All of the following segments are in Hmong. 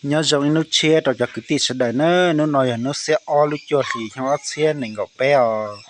Nyob zoo ib hnub tshiab rau cov kwv tij sawv daws nawb, hnub no yog hnub xiab ob lub cuaj hlis xyoo ob txhiab nees nkaum peb os.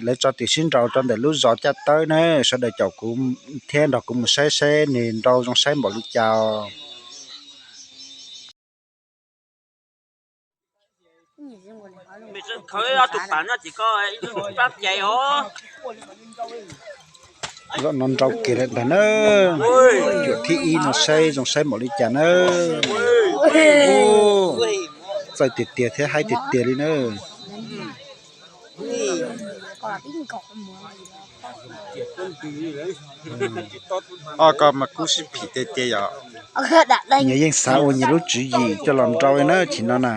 Lawv tso tim sib nraus rau ntawm lub zos Caj Tawb na, sawv daws caum kuv thiab nrog kuv mus saib seb nws nrau zoo saib npaum li cas os. Zaum no nrau kiag lawm ntag na. Cuam thib ib no saib zoo saib npaum li cas na. Txawj tiag tiag thiab haib tiag tiag li na. Ob ko mas kub sib phim tiag tiag yom. Nyias yeej xav ua nyias lub tswv yim coj los nrau li na chim no na.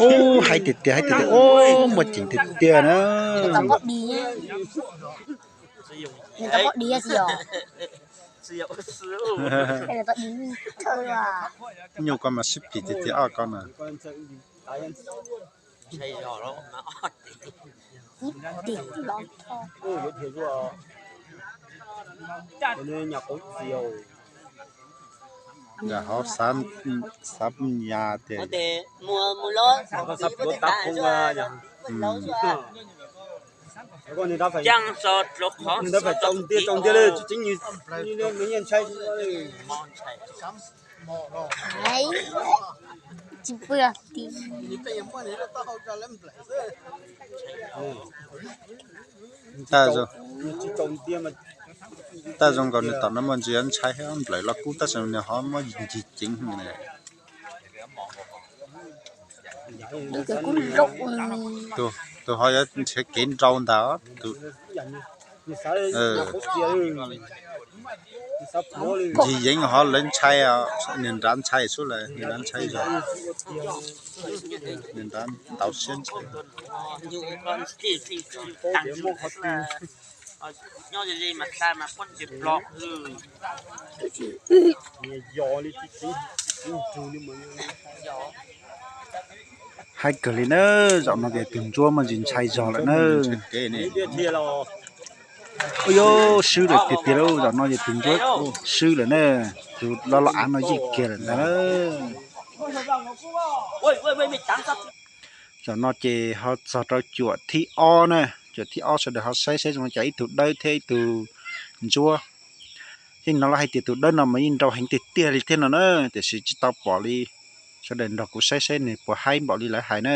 Ub, haib tiag tiag, haib tiag tiag, ub, muaj ceem tiag tiag na. Nyuj ko mas sib phim tiag tiag ob ko na. Nkawd ho xav nyas tias, Tag zoo nkaus nws tom no muaj ntsis ntshai thiab, nplawm los kub tab sis nws ho muab ncig ceev ne. Tus ho yuav nrhiav kev nrau ntag. Ncig yeev ho lawv ntshai, nws nrad ntshai xwb las, nws nrad ntshai zog, nws nrad ntau siab ntshai. Haib kawg li na, zaum no ces tus ntsuab muaj ntsis ntshai zog lawm na. Ua yuav swb lawm tiag tiag lauj, zaum no ces tus ntsuab swb lawm na. Tus loj loj av no yeej kiag lawm ntag na. Zaum no ces ho txog rau cuam thib ob na, cuam thib ob sawv daws ho saib saib zoo li cas, ib tug dawb thiab ib tug ntsuab. Yeej hnov lawv hais tias tus dawb no mas yeej nrau heev tiag tiag li thiab no na, tiam sis tsis tau pom li. Sawv daws nrog kuv saib saib nws puas haib npaum li lawv hais na.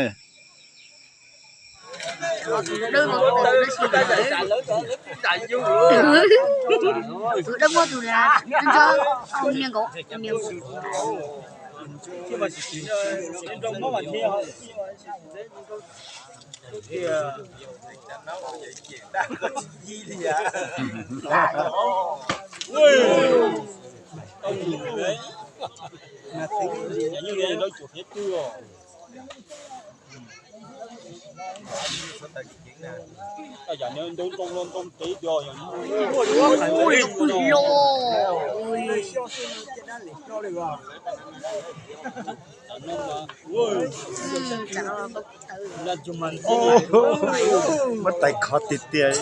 Muab tais khov tiag tiag.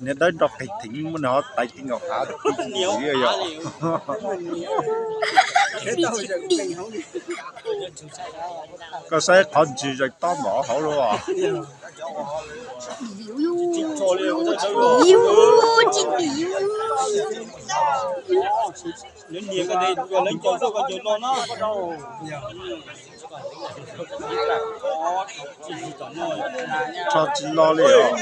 Niag dawb nrau qis theev muab nws ho tais ti nkaus hav yom. Koj saib qhov ntsis zeeg tob npaum hauv los. Rho tsis lo li os.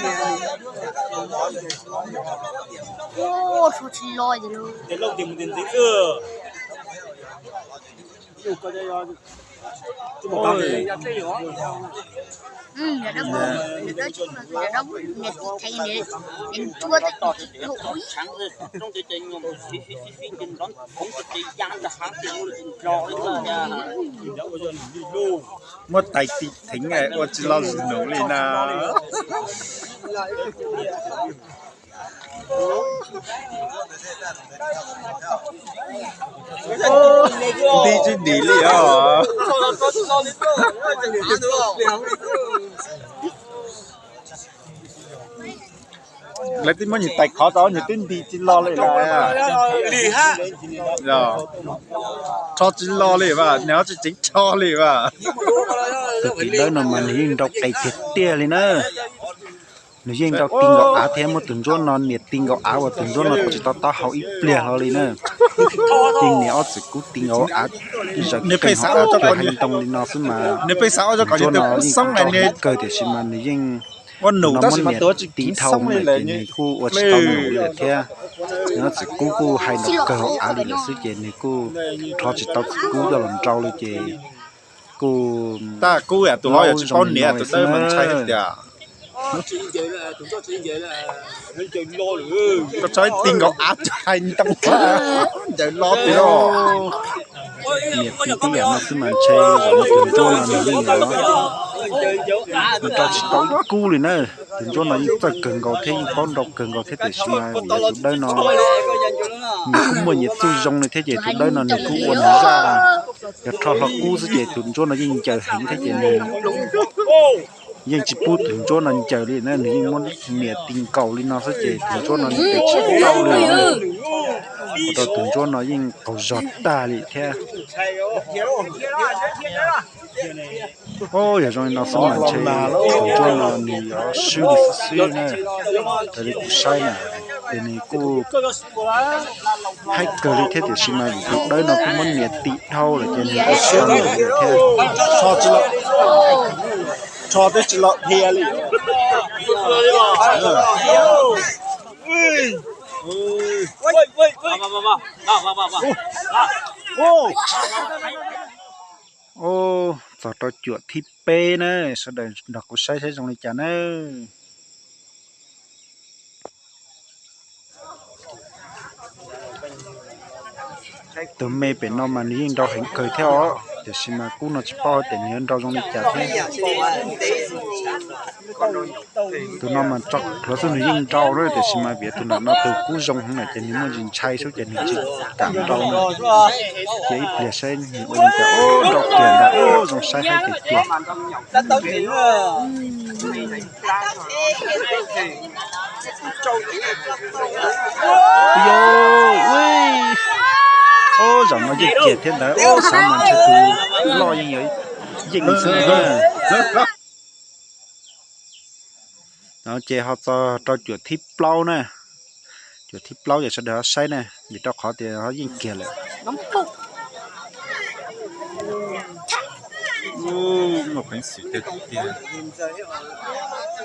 Muab tais ti theev ua tsis lo zis num li na. Nti tsis dim li os. Lawv twb muab nws tais khov tau, nws twb nti tsis los li lawm. Rho tsis los li as, nws tsis ceev rho li as. Tus txiv dawb no mas nws yeej nrau qes tiag tiag li na. Nws yeej nrau ti nkaus av thiab, muab tus ntsuab no nias ti nkaus av uas tus ntsuab no tsis tau taub hau ib pliag hlo li na. Yeej nias ob txwm kub ti nkaus av, zaws pheej hauv av hais ntoo li no xwb mas. Tus ntsuab no yeej tau heev kawg tiam sis mas nws yeej, tus no muab nias ti dhau lawm ces nws kuj ua tsis tau nws li lawm thiab. Nws ob txwm kub kuj hais ntau kawg hauv av li lawm xwb ces nws kuj rho tsis tau txwm kub coj los nrau li ces kuj, tab kub yam tus hov yog tsis paub nias, tus dawb mas ntshai tias. Koj tso ib ti nkaus av hais ntoo, ncaws lo tiag. Nias ti tib yam no xwb mas ntshe zaum no tus ntsuab no nws yeej, nws rau tsis tau ib kub li na. Tus ntsuab no yeej txawj kawg nkaus thiab yeej paub nrau kawg nkaus thiab tiam sis mas vim yog tus dawb no nws kuj muaj nyias txuj zoo li thiab ces tus dawb no nws kuj ua nws zaj, yog rho hlo kub xwb ces tus ntsuab no yeej ncaws heev thiab ces nws yeej tsis pub tus ntsuab no ncaws li na, nws yeej muab nias ti nkaus li no xwb ces tus ntsuab no ncaws tsis tau li. Ua rau tus ntsuab no yeej qaug zog tag li thiab. Yog zoo li no xwb mas ntshe tus ntsuab no nws yuav swb li xwb xwb na. Raws li kuv saib na, ces nws kuj haib kawg li thiab tiam sis mas vim tus dawb no kuj muab nias ti dhau lawm ces nws ua siab ntev lawm thiab. Rho twb tsis los dhia li. Ub, txog rau cuam thib peb na, sawv daws nrog kuv saib saib zoo li cas na. Tus me pem no mas nws yeej nrau heev kawg thiab os, tiam sis mas kub no tsis paub hais tias nws yuav nrau zoo li cas thiab. Tus no mas tso pluav xwb nws yeej nrau na, tiam sis mas vim tus nram no tus kub zoo heev na ces nws muaj ntsis ntshai xwb ces nws tsis kam nrau na. Ces ib pliag saib nws ua li cas, nrau kiag ntag, zoo saib haib tiag tiag. Yog, ub, zaum no yeej kiag thiab ntawd, xav mas ntshe tus loj yeej yuav yeej xwb na. Ces ho txog rau cuam thib plaub na. Cuam thib plaub ces sawv daws ho saib na, vim rau qhov tias ho yeej kiag lawm.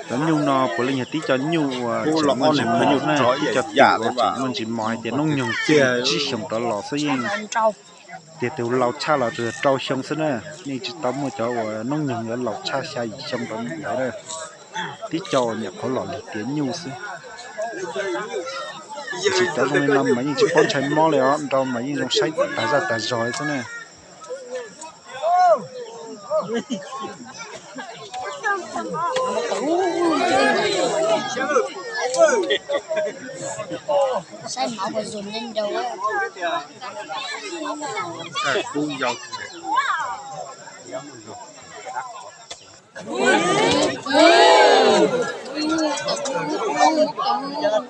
Cov nyuj no puav leej yog tib co nyuj uas tseem muaj ntsis mos na, tib co twm uas tseem muaj ntsis mos hais tias noob nyoog tsib xyoos rov los xwb yeej. Tias tus laus tshaj los tus rau xyoo xwb na, yeej tsis tau muaj cov uas noob nyoog yuav laus tshaj xya yim xyoo rau ntawd na. Tib co uas nyuam qhuav los lig tiav nyuj xwb. Tiam sis cov zoo li no mas yeej tsis paub ntshai mob li os, nrau mas yeej zoo saib tas zaj tas zog li xwb na. Ntshai lwm ib pam tshooj, nws tau tua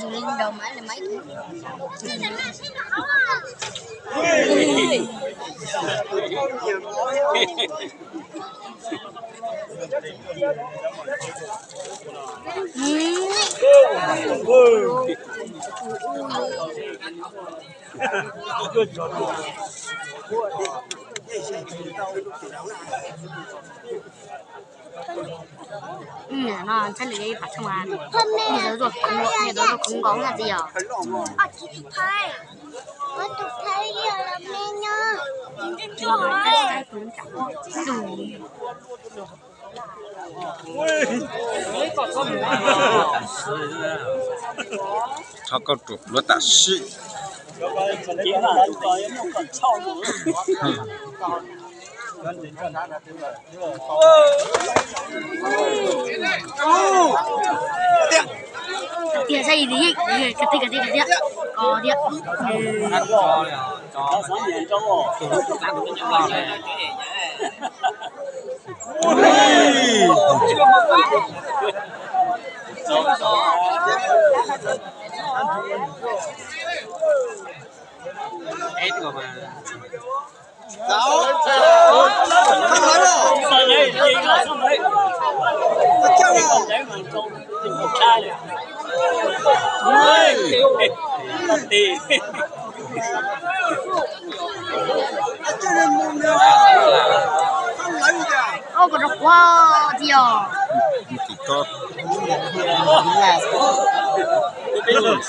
koob nkaus na txiv yom. Rho kauj ruam pluav tam sim. Tiag, saib ib tiag, tiag, tiag, tiag, tiag. Ko tiag. Ua kom rau quaj tiag. Los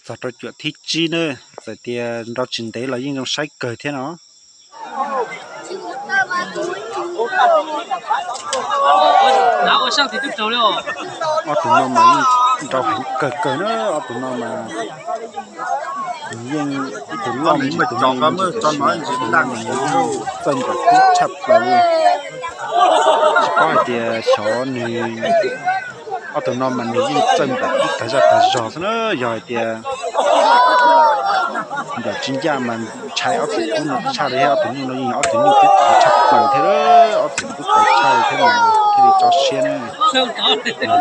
txog rau cuam thib tsib na, txawm tias nrau tsis ntev los yeej zoo saib kawg thiab no. Ob tug no mas yeej nrau heev kawg kawg na, ob tug no mas nws yeej ib tug loj ib tug me, txawj nram kub tshaj plaws li. Tsis paub hais tias xyov nws, ob tug no mas nws yeej txawj nram kub tag zaj tag zog xwb na. Yog hais tias nram tsis ncaj mas ntshai ob txwm kub no tshaj li thiab, ob tug nyuj no yeej yog ob tug nyuj kub tawv tshaj plaws thiab, ob txwm kub tawv tshaj li thiab mas thiaj li tso siab na.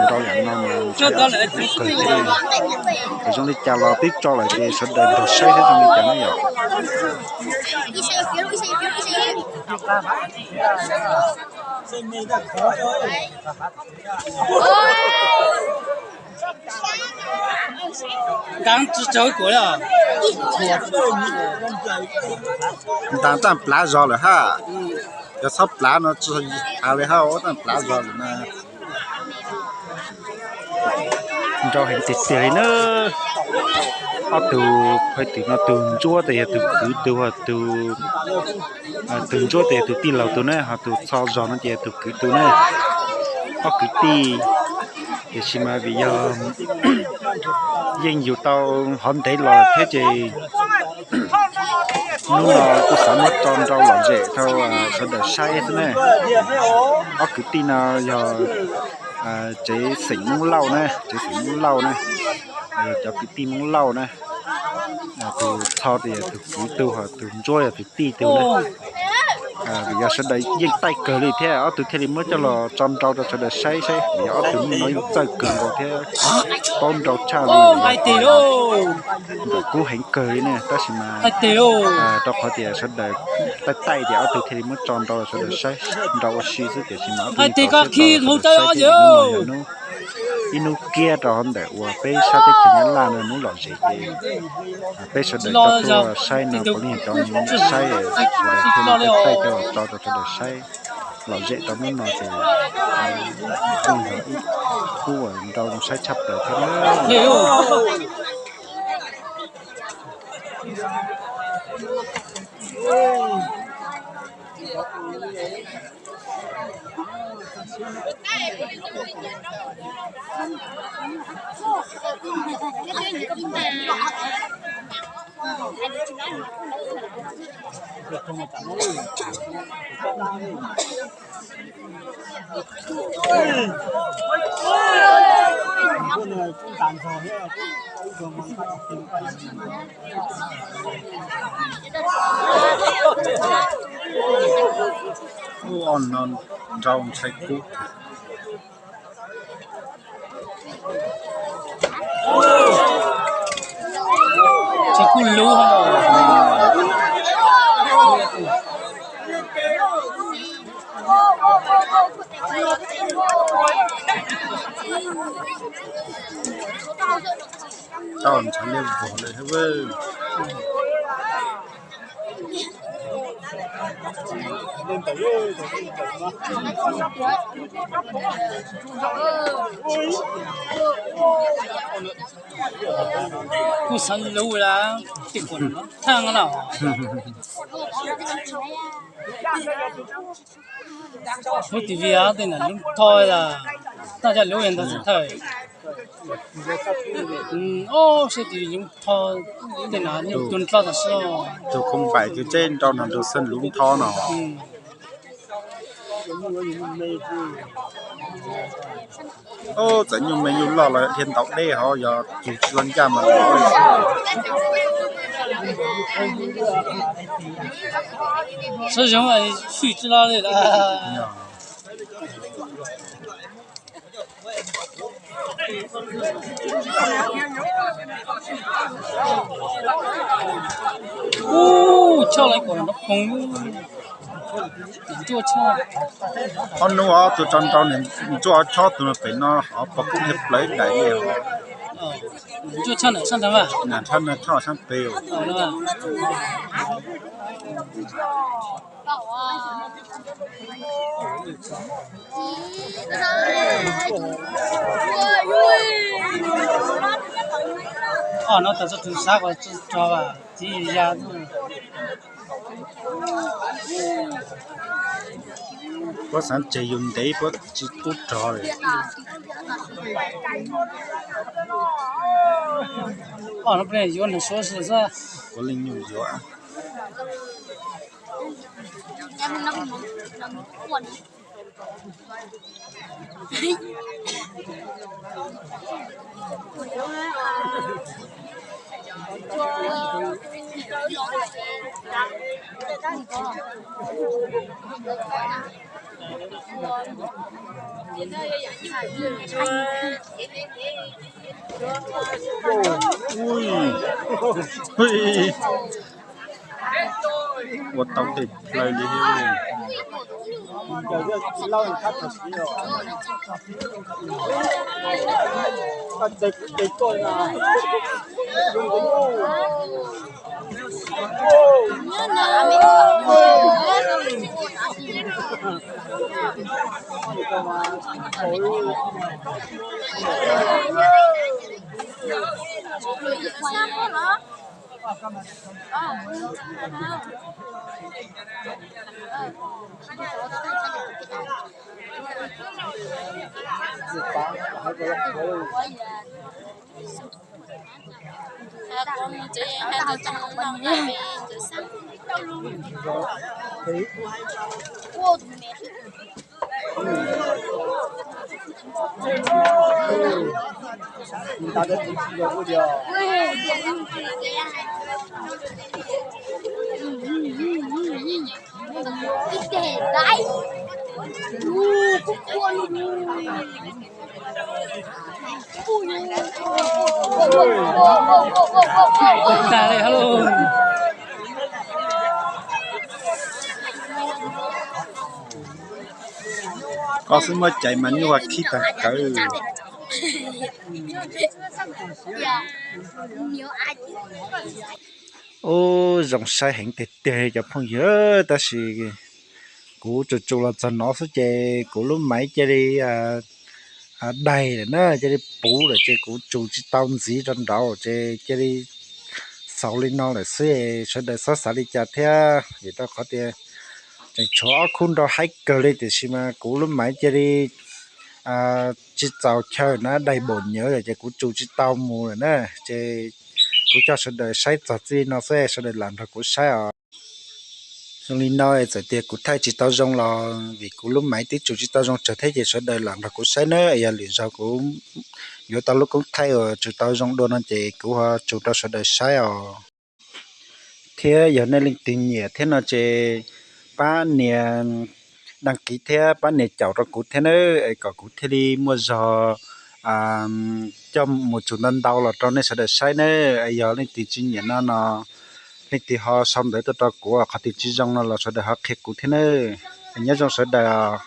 Nrau yam no mas ntshai ob txwm kub kawg thiab. Txawm zoo li cas los twb tso lawm ces sawv daws nrog saib thiab zoo li cas na yom. Ntav txaj plav zog lawm hab. Cov txhob plav no tsis has li hab, txaj plav zog lawm na. Nrau heev tiag tiag li na. Ob tug phaj twm no tus ntsuab tes yog tus kwv tug, tus, tus ntsuab tes yog tus tij laug tug na, ho tus txho zog no ces yog tus kwv tug na. Ob kwv tij, tiam sis mas vim yog yeej yug tau hov ntev los thiab ces hnub no kuj xav muab tso nrau lom zem rau sawv daws saib xwb ne. Ob kwv tij no yog tsev xeem Moob Lauj na, tsev xeem Moob Lauj na, yog cov kwv tij Moob Lauj na. Tus txho tes yog tus kwv tug, ho tus ntsuab yog tus tij tug na. Vim yog sawv daws yeej taij kawg li thiab ob tug thiaj li muab coj los tso nrau rau sawv daws saib saib, vim yog ob tug nyuj no yeej txawj kawg nkaus thiab paub nrau tshaj li. Ntawm kub heev kawg li ne, tab sis mas rau qhov tias sawv daws taij taij ces ob tug thiaj li muab tso nrau rau sawv daws saib, nrau ua si xwb, tiam sis mas ob tug ib hnub kiag rau hauv ntawm uas peb sab teb chaws Nyab Laj no hnub lom zem ces peb sawv daws coj tuaj saib no, puav leej cov saib, sawv daws thiaj li taij coj los tso rau sawv daws saib lom zem rau hnub no ces kuj yog ib kub uas nrau zoo saib tshaj plaws thiab na. Ua no nrau ntshai kub. Tsis kuj lub. Tau ntshav liab vog lawm thiab. Kuj xav lub la, tej kuam thaj no. Lub tiv vi tej no lub tho, taj zaj lub ntawd txawm thawj. Ob seb tiv vi lub tho tej no nyuj tu dloj tam sim. Tus khoo pais kws tseb nrau no tus xeeb lub tho no. Txawm nyuj me nyuj loj los dhia ntaus deb hov, yog tus tsis los ncaj mas los. Sawv zoo, swm tsis los li lawm. Ub, choj lawv kom nrov poog. Ob hnub ob tug tso nrau niam ntsuab ob chob tus no pem no hov pom kub dhia plaws daim li. Nam tshab no tshab sab pem. Os, no tas txog tus sab ko tsis rog as, txiv ya. Puab xaav tseg yus ntev puab tsis tub rog li. Os, no peb yuav nws suav xwb xwb. Puab leej nyuj yuav. Ua tau tes plaws li. Koj xwb muaj cai mas nyuj a khib tag kawg. Ub, zoo saib heev tiag tiag cov phooj ywg, tab sis kuv tsuas tsus los txog no xwb ces kuv lub maiv cia li daig lawm na, cia li puv lawm ces kuv tsus tsis tau ntxiv rau nraud ces cia li xaus li no lawm xwb. Sawv daws txhob xav li cas thiab, vim rau qhov tias tseem tshuav ob khub nrau haib kawg li tiam sis mas kuv lub maiv cia li tsis txaus chaw na, daig npaum nyawv lawm ces kuv tsus tsis tau mus lawm na. Ces kuv coj sawv daws saib txog txij li no xwb, sawv daws lam nrog kuv saib os. Zoo li no txawm tias kuv thaij tsis tau zoo los vim kuv lub maiv twb tsus tsis tau zoo tsawg thiab ces sawv daws lam nrog kuv saib nawb. Yog lwm zaug kuv yuav tau lub koob thaij uas tsus tau zoo dua no ces kuv ho tsus rau sawv daws saib os. Thiab yog nej leej twg nyiam thiab no ces pab nias đăng ký thiab pab nias caum rau kuv thiab nawb, es kom kuv thiaj li muaj zog coj mus tsus ntau ntau los rau nej sawv daws saib nawb. Yog leej twg tsis nyiam no no, leej twg ho sau ntawv tuaj rau kuv qhov twg tsis zoo no los sawv daws ho qhia kuv thiab nawb. Nyob zoo sawv daws.